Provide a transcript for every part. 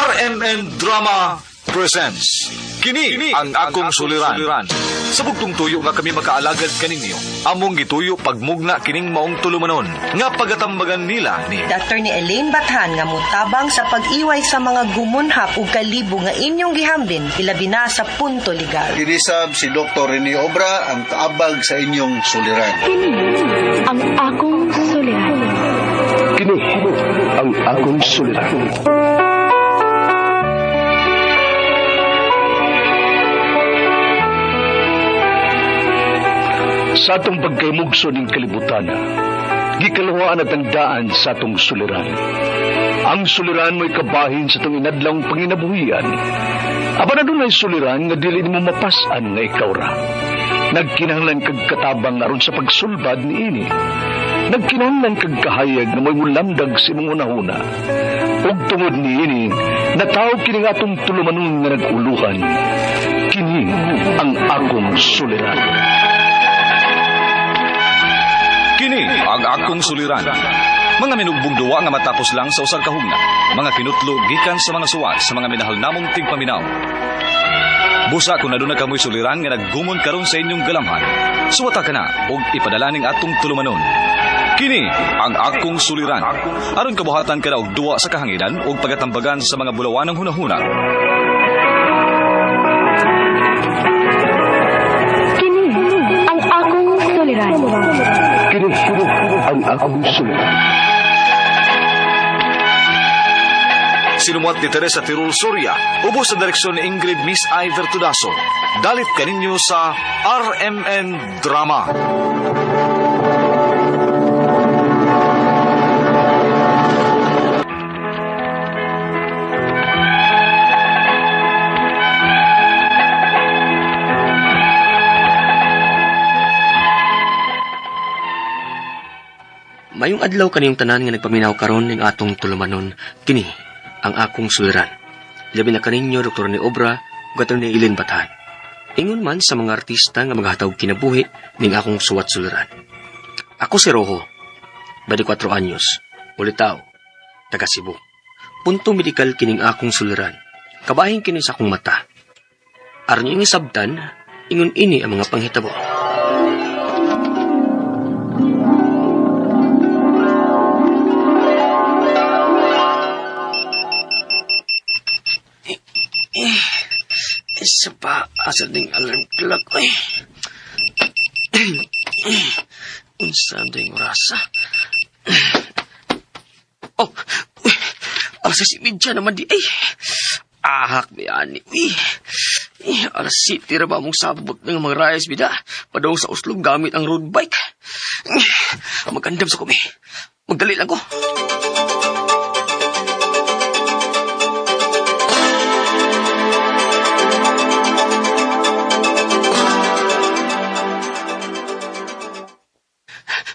RMN Drama presents Kini ang akong suliran. Sa bugtong tuyo nga kami makaalagad kaninyo, among gituyo pagmugna kining maong tulumanon nga pagatambagan nila ni Dr. ni Elaine Bathan nga mutabang sa pag-iway sa mga gumunhap ug kalibo nga inyong gihambin ilabi na sa punto legal. Dinisab si Dr. Rene Obra ang kaabag sa inyong suliran. Kini ang akong suliran. Kini ang akong suliran. Sa atong pagkaymugso ning kalibutan, gikaluhaan at ang daan sa atong suliran. Ang suliran mo'y kabahin sa atong inadlawng panginabuhian. Apan adunay suliran nga dili nimo mapas-an nga ikaw ra. Nagkinahanglan kag katabang aron sa pagsulbad niini. Nagkinahanglan kag kahayag nga mo'y mulamdag sa imong hunahuna. Ug tungod niini, nataw kini nga atong tulumanon nga nag-uluhan. Kini ang akong suliran. Kini ang akong suliran. Mga minugbong duwa nga matapos lang sa usag ka hugna. Mga kinutlo gikan sa mga suwat sa mga minahal namong tigpaminaw. Busa kung aduna kamoy suliran nga naggumon karon sa inyong galamhan. Suwata ka na og ipadala ning atong tulumanon. Kini ang akong suliran. Aron kabuhatan ka na og duwa sa kahanginan ug pagatambagan sa mga bulawanang hunahuna. Kini ang akong suliran. Kini ang akong suliran. Sinumuat ni Teresa Tirul Soria, ubos sa direksyon ni Ingrid Miss I. Vertudaso. Dalit kaninyo sa RMN Drama. Mayong adlaw kaniyong tanan nga nagpaminaw karon ning atong tulumanon kini ang akong suliran. Labi na kaninyo Dr. ni Obra ug atong ni Eileen Bathan. Ingon man sa mga artista nga maghatag kinabuhi ning akong suwat suliran. Ako si Rojo, 24 anyos, ulitaw, taga Cebu. Punto medikal kining akong suliran. Kabahin kini sa akong mata. Aron inyong isabtan, ingon ini ang mga panghitabo. Isa pa, asa ding alarm clock, oy. Unsa ding orasa? Oh, uy, alas 6:30 naman di, ay. Ahak, bayani, uy. Eh, alas 7 ra ba mong sabot ng mga rayas, bida? Padong sa Oslo gamit ang road bike. Magandam sa kumi. Magdali lang ko.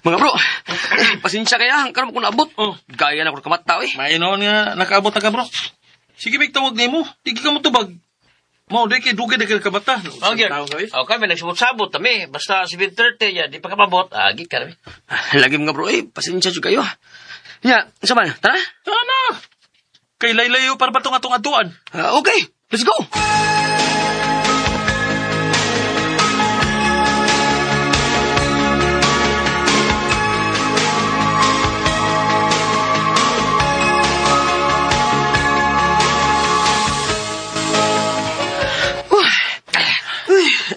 Mga bro, pasensya kaya, ang karon ko naabot. Oh. Gaya na ko kamata, eh. Mainoon nga, nakaabot na ka, bro. Sige, Big, tawag nimo. Di ka mo tubag. Mao, di kay dugay na ka kabata. Okay. Tawag ka, eh. Okay, may nagsabot-sabot kami. Basta 7:30 ya, di pa kamabot. Agi ka kami. Lagi mga bro, eh, pasensya jud kayo. Nya, sa man, tara. Tara na. Kay laylayo para ba itong atong atuan? Okay, let's go.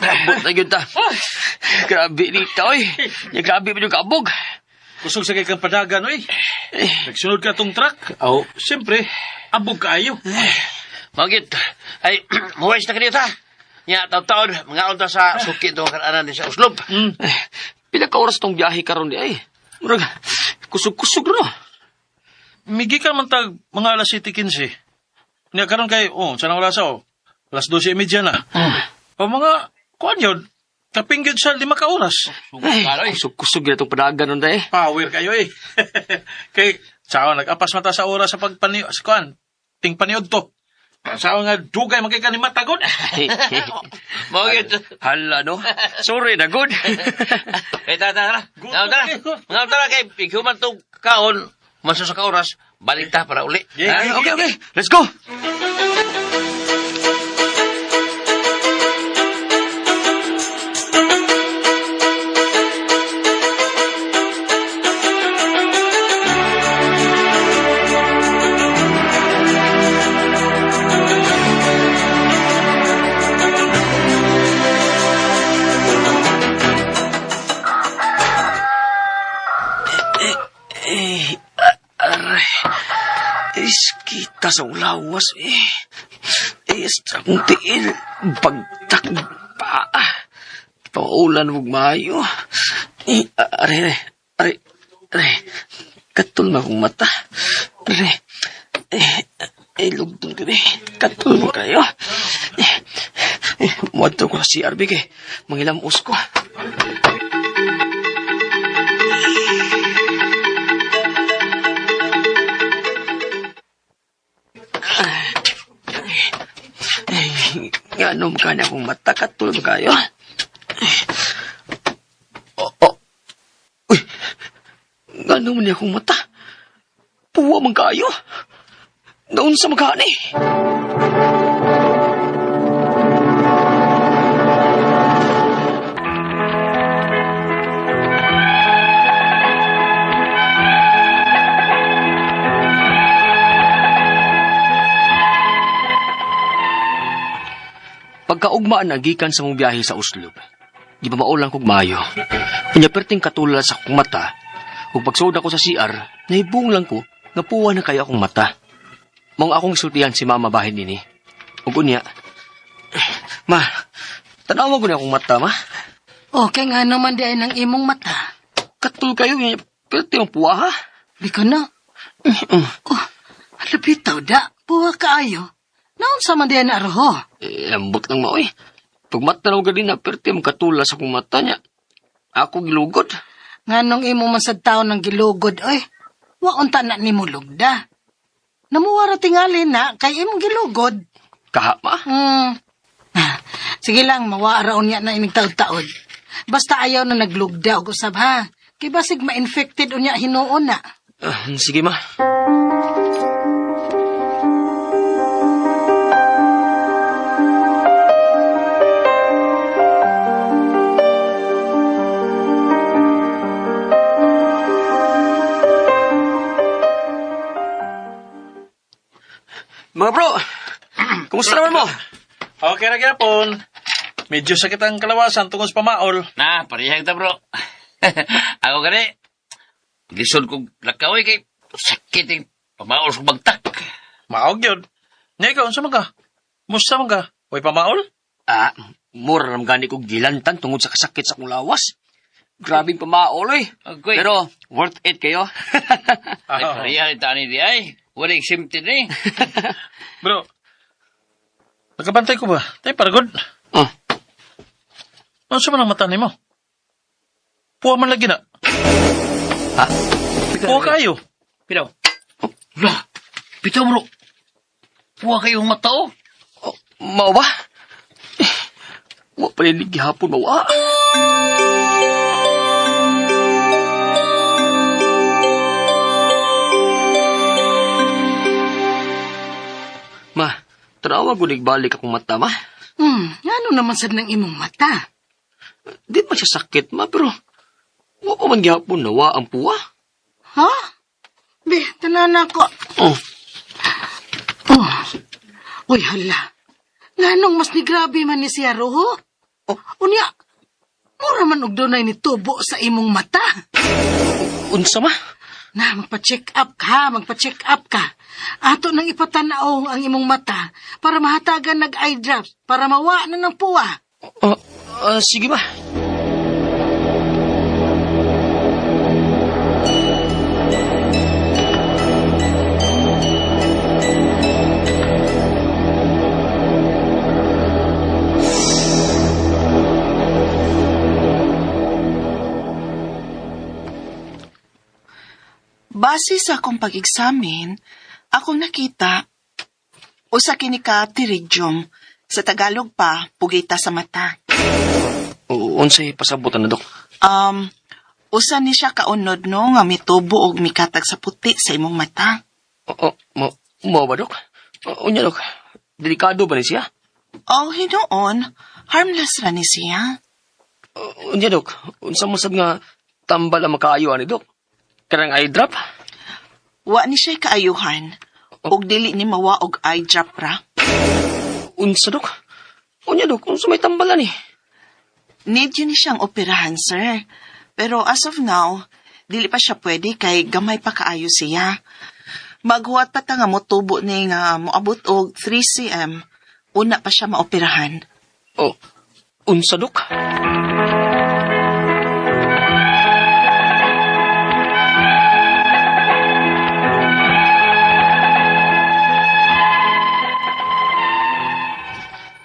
Abot na yun ta. Grabe dito, oy. Ya, grabe pa yung kaabog. Kusog sa kay kang padagan, oy. Nagsunod ka tong truck. Oh. Siyempre, abog kaayo. Magit. Ay, muwais na kanito ta. Nya, taon-taon, mga unta sa suki itong karanan din sa Oslob. Eh, pila ka oras tong biyahe karon di ay. Murag kusog-kusog no. Migi ka man tag mga alas 7:15. Niya karon kay, oh, sana wala sa, oh. Alas 12:30 na. O mga, kuan yun, kapinggid sa 5 ka oras. Ay, kusog-kusog na itong padagan nun eh. Power kayo eh. Kay, sao nag-apas mata sa oras sa pagpani sa kuan, ting paniod to. Sao nga dugay man kay kani matagod. Magit. Hala no. Sorry na good. Ay, tara, tara. Mga tara. Mga tara kay ikaw man tong kaon, maso sa ka oras, balik ta para uli. Yeah, Ah, okay, okay. Let's go. Kita sa lawas eh. Eh, sa akong tiil. Bagtak pa. Paulan ug maayo. Eh, are, are, are, are. Katul na akong mata. Are, eh, eh, lugdon ka eh. Katul mo kayo. Eh, eh, muadto ko sa CRB kay mangilamos ko. Eh, nga ka na akong mata, katul mo kayo. Oh, oh. Uy, ngano man niya akong mata? Puwa man kayo. Naun sa magkani. Pagkaugmaan na gikan sa mong biyahe sa Oslob, di ba maulang kog maayo. Unya perting katulad sa akong mata, ug pagsuod ako sa CR, nahibong lang ko nga puwa na kayo akong mata. Mong akong isultihan si mama bahin nini. Ug unya, ma, tanawa ko na akong mata, ma. Okay nga naman di ay ng imong mata. Katul kayo, unya, perti ang puwa, ha? Di ka na. Oh, alapitaw da. Puwa kaayo. Naunsa man di ay naroho. Eh, ambot lang maoy. Pag matanaw ka din na, perti ang katula sa akong mata niya. Ako gilugod. Nganong imo man sad taon ng gilugod, oy. Wa unta na nimo lugda. Namuwara tingali na kay imong gilugod. Kaha, ma. Ah, sige lang, mawaaraon niya na ining taod-taod. Basta ayaw na naglugda og usab ha. Kay basig ma-infected unya hinuon na. Ah, sige, ma. Mga bro, kumusta naman mo? Okay ra gyapon. Medyo sakit ang kalawasan tungod sa pamaol. Na, parehang ta bro. Ako gani, lisod kong lakaw eh, kay sakit yung pamaol sa bagtak. Maog yun. Nya ikaw, unsa man ka? Musta man ka? Way pamaol? Ah, mura naman gani kong gilantan tungod sa kasakit sa akong lawas. Grabing pamaol eh. Okay. Pero worth it kayo. Ay, Ah, pareha ni tani di ay. Wala exempted eh. Bro, nakabantay ko ba? Tay, paragod. Oh, Unsa man ang mata nimo? Puwa man lagi na. ha? Puwa kayo. Pinaw. La, pitaw bro. Puwa kayong mata oh. Oh, mao ba? Eh, wa pa rin gihapon mawa. Ma, tanawa ko balik akong mata, ma. Ngano naman sad ng imong mata? Di pa siya sakit, ma, pero wa pa man gihapon nawa ang puwa. Ha? Be, tanan ako. Oh, Oh. Uy, hala. Nganong mas ni grabe man ni siya roho? Oh. Unya, mura man og dunay ni tubo sa imong mata. unsa ma? Na, magpa-check up ka, magpa-check up ka. Ato nang ipatanaw ang imong mata para mahatagan nag eye drops, para mawa na ng puwa. Oh, ah, sige ma. Base sa akong pag-examine, akong nakita, usa kini ka pterygium, sa Tagalog pa, pugita sa mata. Unsay pasabutan na, Dok? Usa ni siya kaunod no nga mitubo og mikatag sa puti sa imong mata. Oh, oh, mo ba, Dok? Unya, Dok. Delikado ba ni siya? Oh, hinuon, harmless ra ni siya. Unya, Dok. Unsa mo sad nga tambal ang makaayo ani, Dok? Karang eye drop? Wa ni siya kaayuhan, og dili ni mawa og eye drop ra. Unsa, Dok? Unya, Dok. Unsa may tambalan ni? Need yun ni siyang operahan, sir. Pero as of now, dili pa siya pwede kay gamay pa kaayo siya. Maghuwat pa ta nga motubo ni nga moabot og 3 cm. Una pa siya maoperahan. Oh, unsa, Dok?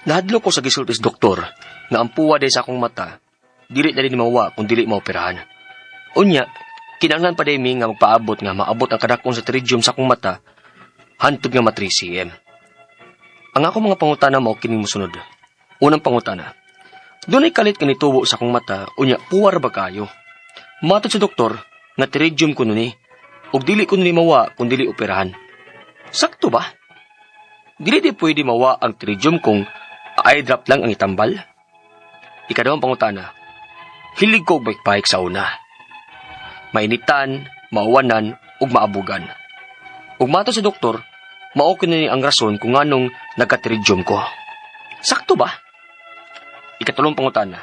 Nahadlok ko sa gisulti sa doktor nga ang puwa day sa akong mata, dili na din mawa kung dili maoperahan. Unya, kinahanglan pa day mi nga magpaabot nga maabot ang kadakon sa pterygium sa akong mata, hantod nga ma 3 cm. Ang akong mga pangutana mao kining mosunod. Unang pangutana, dunay kalit nga nitubo sa akong mata, unya puwar ba kayo? Matod sa doktor nga pterygium kuno ni, ug dili kuno ni mawa kung dili operahan. Sakto ba? Dili di pwede mawa ang pterygium kung eye drop lang ang itambal? Ikaduhang pangutana, hilig ko og bike sa una. Mainitan, mauwanan, ug maabugan. Ug matod sa doktor, mao kuno ni ang rason kung nganong nagka-pterygium ko. Sakto ba? Ikatulong pangutana,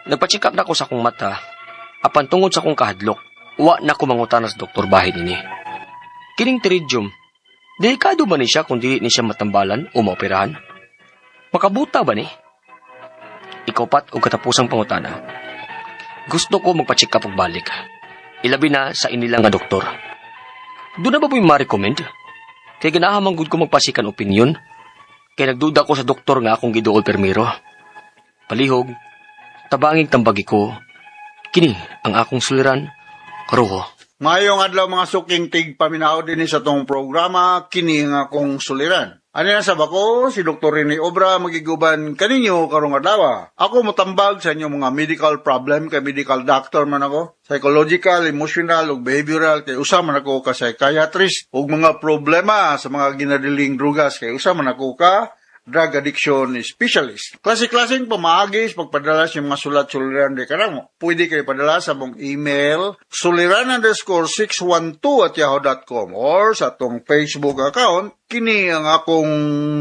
nagpa-check up na ako sa akong mata, apan tungod sa akong kahadlok, wa na ko mangutana sa doktor bahin ini. Kining pterygium, delikado ba ni siya kung dili ni siya matambalan o maoperahan? Makabuta ba ni? Ikaupat og katapusang pangutana, gusto ko magpa-check up og balik. Ilabi na sa inilang nga doktor. Doon na ba mo'y ma-recommend? Kay ganahan man gud ko magpa-second opinion. Kay nagduda ko sa doktor nga akong giduol permiro. Palihog, tabangig tambagi ko. Kini ang akong suliran, Karuho. Mayong adlaw mga suking tigpaminaw din sa tong programa, kini nga akong suliran. Ani na sa bako, si Dr. Rene Obra magiguban kaninyo karong adlaw. Ako motambag sa inyong mga medical problem kay medical doctor man ako. Psychological, emotional ug behavioral kay usa man ako ka psychiatrist ug mga problema sa mga ginadiling drugas kay usa man ako ka drug addiction specialist. Klase-klaseng pamaagi sa pagpadala sa mga sulat-suliran di kanamo. Pwede kayo padala sa mong email suliran_612@yahoo.com or sa atong Facebook account kini ang akong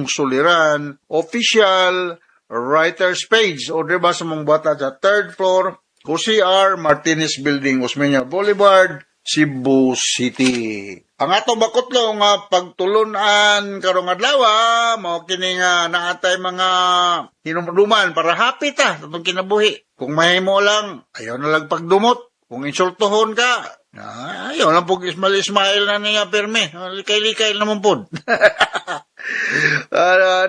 suliran official writers page o diba sa mong bata sa third floor Jose R. Martinez Building, Osmeña Boulevard, Cebu City. Ang atong bakutlo nga pagtulunan karong adlaw, mao kini nga naatay mga hinumduman para happy ta sa atong kinabuhi. Kung mahimo lang, ayaw na lang pagdumot. Kung insultuhon ka, ayaw lang pug ismail ismail na niya pirmi. Likay-likay naman pud.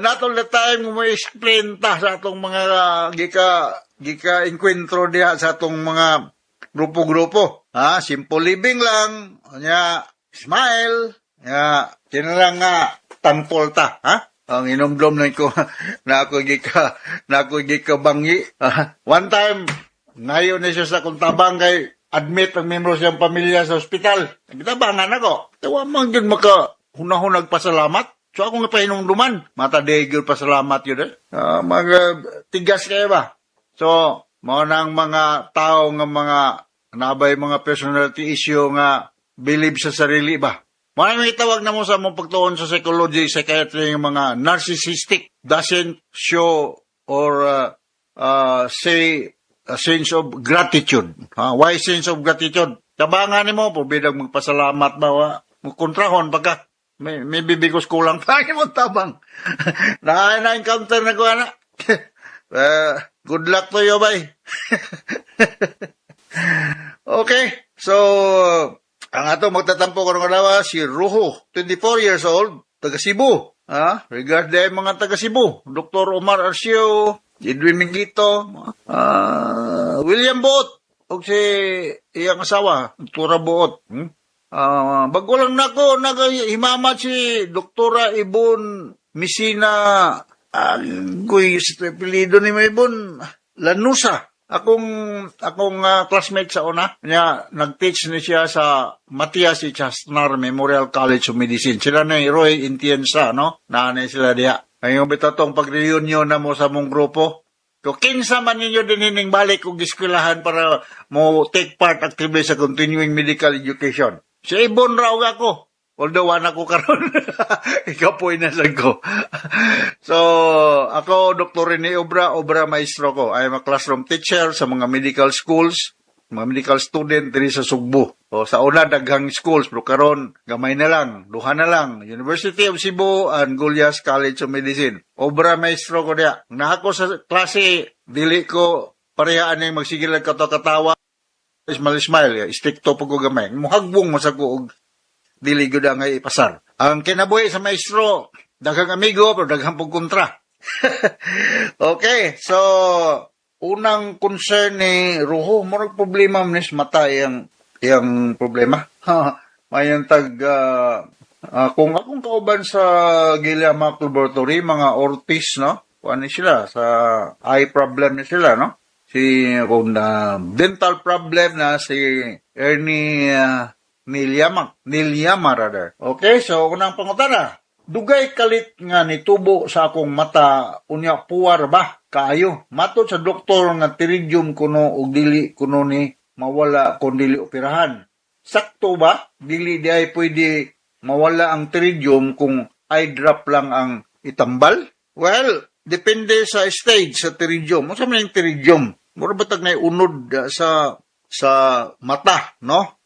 Not all the time mo explain ta sa atong mga gika enkwentro diha sa atong mga grupo-grupo. Ha, simple living lang. Nya, smile. Nya, kinahanglan nga thankful ta, ha? Ang inomdom lang ko na ako gika banggi. One time ngayon ni siya sa akong tabang kay admit ang membro siyang pamilya sa ospital. Nagtabangan ako. Tawa man gyud maka hunahunag pasalamat. So ako nga pahinumduman. Mata day gyud pasalamat yun eh. Mga tigas kayo ba? So, mao nang mga tao nga mga nabay mga personality issue nga believe sa sarili ba? Mao may tawag na mo sa mong pagtuon sa psychology, psychiatry ng mga narcissistic doesn't show or say a sense of gratitude. Ha? Why sense of gratitude? Tabangan nimo, pubidag magpasalamat ba? Wa? Kontrahon pagka may bibigos kulang pa mo tabang. Na na-encounter na ko, ana. Good luck to you, bay. Okay. So, ang ato magtatampo karong adlaw si Ruho, 24 years old, taga Cebu. Ha? Regard din mga taga Cebu. Dr. Omar Arcio, Edwin Mingito, William Boot, ug si iyang asawa, Tura Boot. Bago lang nako naghimamat si Doktora Ibon Misina, agoy sa apelyido ni Ibon Lanusa. Akong classmate sa una, niya nag-teach ni siya sa Matias E. Chasnar Memorial College of Medicine. Sila na Roy Intiensa, no? Naanay sila diha. Ngayon bitaw tong pag-reunion na mo sa mong grupo. So, kinsa man ninyo din hining balik og eskwelahan para mo take part actively sa continuing medical education. Si Ibon ra og ako. Although wala ko karon. Ikapoy na lang ko. So, ako, Dr. Rene Obra, Obra Maestro ko. I am a classroom teacher sa mga medical schools. Mga medical student diri sa Sugbo. O sa una daghang schools pero karon gamay na lang, duha na lang. University of Cebu and Gullas College of Medicine. Obra maestro ko diya. Naa ko sa klase, dili ko pareha aning magsige lang katawa-katawa. Smile smile, strikto po ko gamay. Muhagbong mo sa ko og dili gyud ang ipasar. Ang kinabuhi sa maestro, daghang amigo pero daghang pug kontra. Okay, so unang concern ni Ruho, murag problema man ni sa mata iyang iyang problema. Mayang tag kung akong kauban sa Giliamac Laboratory, mga ortis, no? Kuan ni sila sa eye problem ni sila, no? Si kung na dental problem na si Ernie Nilyama, Nilyama rather. Okay, so unang pangutana. Dugay kalit nga nitubo sa akong mata, unya puwar ba kaayo? Matod sa doktor nga pterygium kuno og dili kuno ni mawala kon dili operahan. Sakto ba? Dili di ay pwede mawala ang pterygium kung eye drop lang ang itambal? Well, depende sa stage sa pterygium. Unsa man yung pterygium? Mura ba tag unod sa mata, no?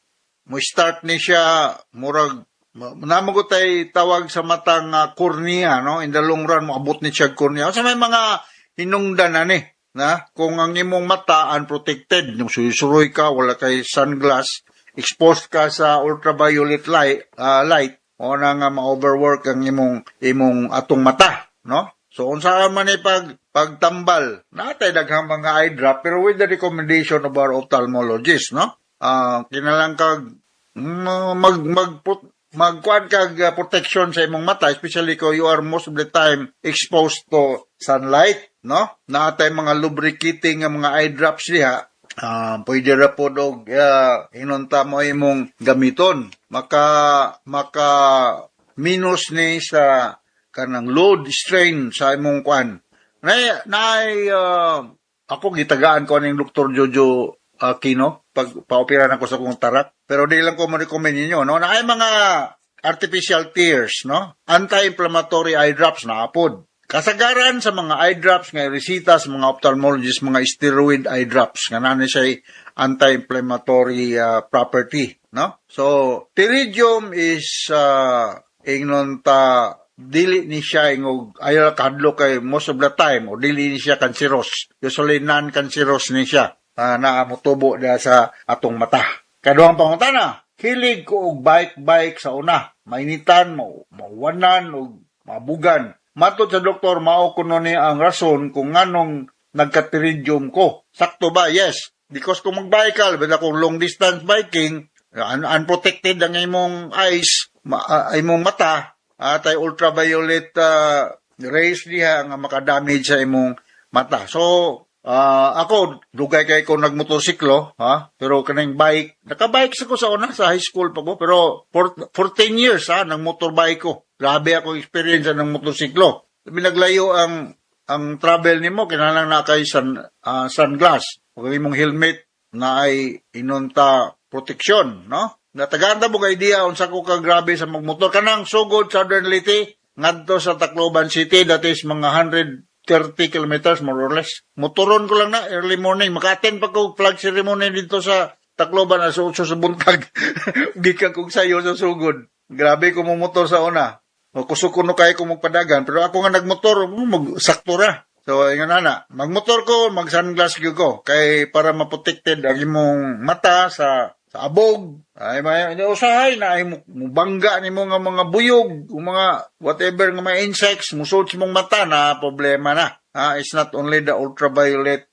Mo start ni siya murag namo tay tawag sa mata nga cornea, no? In the long run moabot ni siya cornea. Unsa may mga hinungdan ani na kung ang imong mata unprotected, yung suroy ka, wala kay sunglass, exposed ka sa ultraviolet light, o na nga ma-overwork ang imong imong atong mata, no? So unsa man ni pag pagtambal, natay daghang mga eye drop pero with the recommendation of our ophthalmologist, no? Kinahanglan kag mag mag magkuan kag protection sa imong mata, especially kung you are most of the time exposed to sunlight, no? Naatay mga lubricating nga mga eye drops diha. Pwede ra pod og inunta mo imong gamiton, maka maka minus ni sa kanang load strain sa imong kuan na na ako gitagaan ko ning Dr. Jojo Aquino pag paopera na ko sa akong tarak, pero di lang ko mo-recommend ninyo, no? Naay mga artificial tears, no? Anti-inflammatory eye drops na apod. Kasagaran sa mga eye drops nga resita sa mga ophthalmologist, mga steroid eye drops nga naa siya anti-inflammatory property, no? So pterygium is ingnon ta dili ni siya ingog ayaw kahadlok kay most of the time o dili ni siya cancerous. Usually non-cancerous ni siya na motubo diha sa atong mata. Kaduhang pangutana, hilig ko og bike-bike sa una. Mainitan, mauwanan, og mabugan. Matod sa doktor, mao kuno ni ang rason kung nganong nagka-pterygium ko. Sakto ba? Yes. Because kung magbike ka, basta kung long distance biking, unprotected ang imong eyes, imong mata, at ay ultraviolet rays diha nga makadamage sa imong mata. So, ako, dugay kay ko nagmotorsiklo, ha? Pero kaning bike, nakabike sa ko sa una, sa high school pa ko, pero for 14 years, ha, nang motorbike ko. Grabe ako experience ng motorsiklo. Binaglayo ang travel nimo, kinahanglan na kay sunglass o imong helmet na ay inunta protection, no? Natagaan mo idea unsa ko ka grabe sa magmotor kanang sugod Southern Leyte ngadto sa Tacloban City, that is mga 130 kilometers more or less. Motoron ko lang na early morning, maka-attend pa ko flag ceremony dito sa Tacloban alas 8 sa buntag. Gikan kog sayo sa sugod. Grabe ko motor sa una. O kusog kuno kay ko magpadagan, pero ako nga nagmotor, mag sakto ra. So ingon ana, magmotor ko, mag sunglass gyud ko kay para maprotected ang imong mata sa abog. Ay may usahay na ay mubangga nimo nga mga buyog, o mga whatever nga mga insects musod sa imong mata na problema na. It's not only the ultraviolet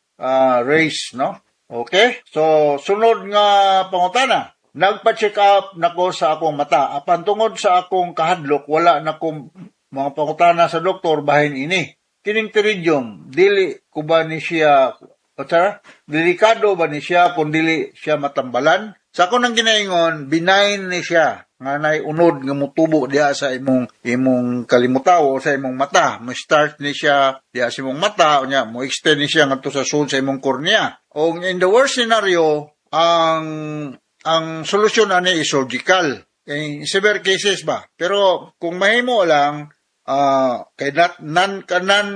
rays, no? Okay? So sunod nga pangutana. Nagpa-check up nako sa akong mata. Apan tungod sa akong kahadlok, wala na ko mga pangutana sa doktor bahin ini. Kining pterygium, dili ko ba ni siya, o tara, delikado ba ni siya kung dili siya matambalan? Sa ako nang ginaingon, benign ni siya nga nay unod nga mutubo diha sa imong imong kalimutaw o sa imong mata. Mo start ni siya diha sa imong mata, unya mo extend ni siya ngadto sa sud sa imong cornea. O in the worst scenario, ang solusyon ani is surgical. In severe cases ba? Pero kung mahimo lang, kay not, non non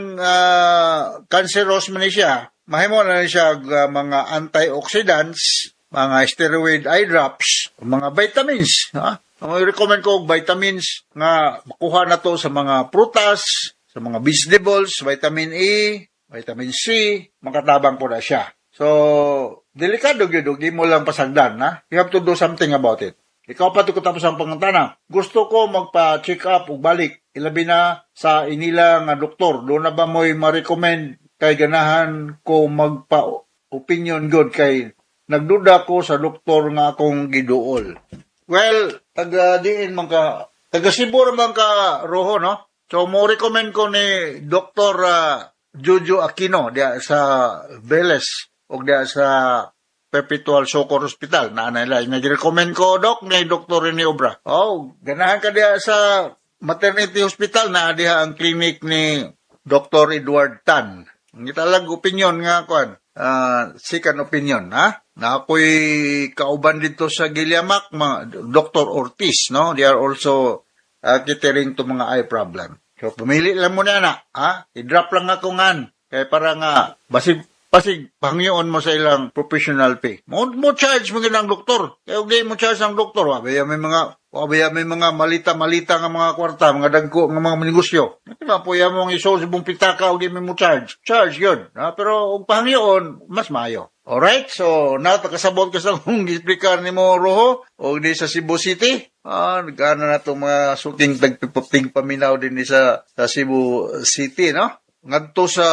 cancerous man ni siya, mahimo na ni siya mga antioxidants. mga steroid eye drops, mga vitamins. Ha? Ang recommend ko og vitamins nga makuha na to sa mga prutas, sa mga vegetables, vitamin E, vitamin C, makatabang po na siya. So, delikado gyud og mo lang pasagdan, ha? You have to do something about it. Ikaw pa to tapos ang pangutana. Gusto ko magpa-check up ug balik. Ilabi na sa inila nga doktor. Doon na ba mo'y ma-recommend kay ganahan ko magpa-opinion good kay nagduda ko sa doktor nga akong giduol. Well, taga diin man ka, taga Cebu ra man ka, Roho, no? So, mo recommend ko ni Dr. Jojo Aquino diya sa Velez o diya sa Perpetual Succour Hospital na nila. Nag-recommend ko, Doc, ni Dr. Rene Obra. Oh, ganahan ka diya sa Maternity Hospital na diha ang clinic ni Dr. Edward Tan. Ang italag opinion nga kuan, second opinion, ha? Na ako'y kauban dito sa Giliamac, mga Dr. Ortiz, no? They are also catering to mga eye problem. So, pumili lang mo na, ha? I-drop lang ako ngan. Kaya para nga, basig pasig pangyoon mo sa ilang professional fee. Mo charge mo ang doktor. Kaya og di mo charge ang doktor, wa ba may mga malita-malita nga mga kwarta, mga dagko nga mga negosyo. Di ba po mong isolve sa buong pitaka og di mo charge. Charge yun. Ha? Pero og pangyoon, mas maayo. Alright, so natakasabot ka sa kung giexplicar nimo, Roho og di sa Cebu City. Ah, nagana na itong mga suking tagpipapting paminaw din ni sa Cebu City, no? Ngadto sa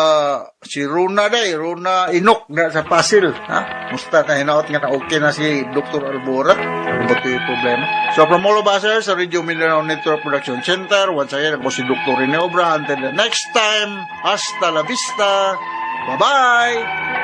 si Runa day, Runa Inok na sa Pasil, ha? Musta na hinaot nga na okay na si Dr. Albora. Ano ba ito yung problema? So from all of us here sa Radio Mindanao Network Production Center, once again, ako si Dr. Rene Obra. Until the next time, hasta la vista. Bye-bye!